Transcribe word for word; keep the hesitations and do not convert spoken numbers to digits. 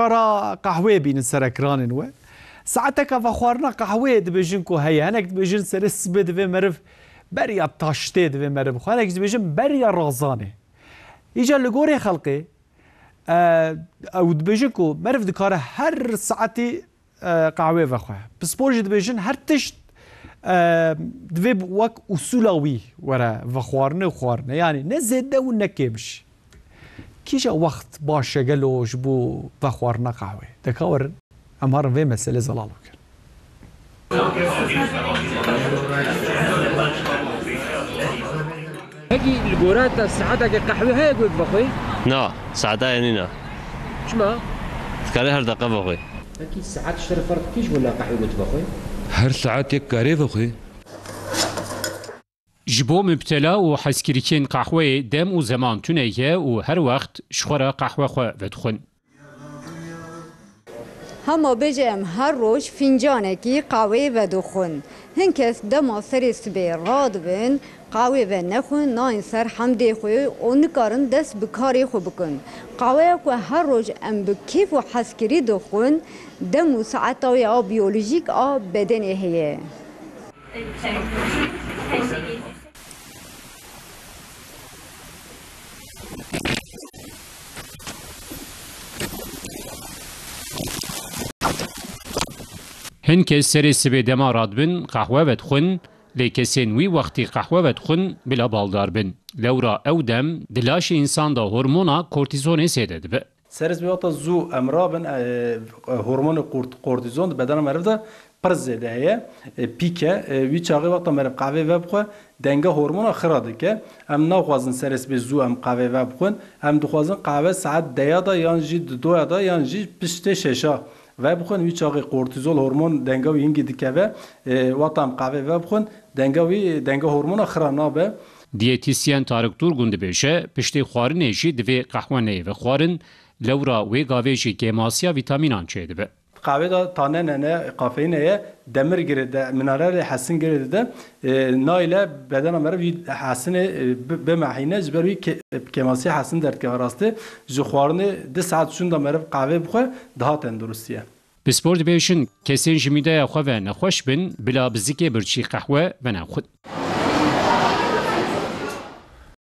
Ra qehweyê bînin ser ekranên we. Saeteke vexwarina qehweyê dibêjin ku heye. Hinek dibêjin serê sibê divê meriv beriya taştê divê meriv bixwe. Hinek jî dibêjin beriya razanê. Îca li gorê xelkê, e, ew dibêjin ku meriv dikare her saetî, e, qehweyê vexwe. Pispor jî dibêjin her tişt, e, divê wek usûla wî were vexwarine û xwarine. Yanî ne zêde û ne kêm jî. Kîja wext baş e gelo ji bo vexwarina qehwê? De ka werin em herin vê meselê zelal bikin. Pekî li gora te saeteke qehwê heye ku vexwê? Na, saeta ye nîne. Çima? Dikarî her deqe vexwê. Pekî saet ji te re ferq dike ji bo na qehwê ku tu vexwê? Her saet yek karê vexwê. Ji bo mubtela û hezkirîkên qehweyê dem û zeman tune ye û her wext ji xwe re qehwe xwe vedixwin. Hema bêje em her roj fîncanekî qehweyê vedixwin. Hin kes dema serê sibê radibin, qehwê venexwin, nayên ser hemdê xwe û nikarin dest bi karê xwe bikin. Qehweya ku her roj em bi kêf û hezkirî dixwin, dem û saeta wê a biyolojîk a bedenê heye. Hin kes serê sibê dema radibin qehwe vedixwin, lê kesên wî wextî qehwe vedixwin bila baldar bin. Lewra ew dem di laşê însan de hormona kortîzonê zêde dibe. Serê sibê wexta zû em rabin, e, hormonê kort-, kortîzon di bedena meriv de pir zêde heye, e, pîk e. E, wî çaxê wexta meriv qehvê vebixwe, denga hormona xira dike. Em naxwazin serê sibê zû em qehvê vebixwin. Em dixwazin qehve saet deya de yan jî di doya de yan jî piştê şeşa vebixwin. Wî çaxê kortîzol hormon denga wî hingî dikeve. E, wexta em qehvê vebixwin, denga wî, denga hormona xira nabe. Diyetîsyen Tarık Durgun dibêje, piştê xwarinê jî divê qehwe neyê vexwarin, lewra wê gavê jî kêmasiya vîtamînan çêdibe. Qehwê de tane nene, kafeîn heye, demir girêde, mineral ê hesin girêdide. E, nayê le bedena meriv wî hesinê, e, bi-, bimehîne, ji ber wî ke-, kêmasiya hesin derdikeve rastê. Ji xwarinê du saet şûnda meriv qehwê bixwe, daha tenduristî ye. Pispor dibêjin, kesên ji mîdeya xwe ve nexweş bin, bila bi zikê birçî qehwe venexwin.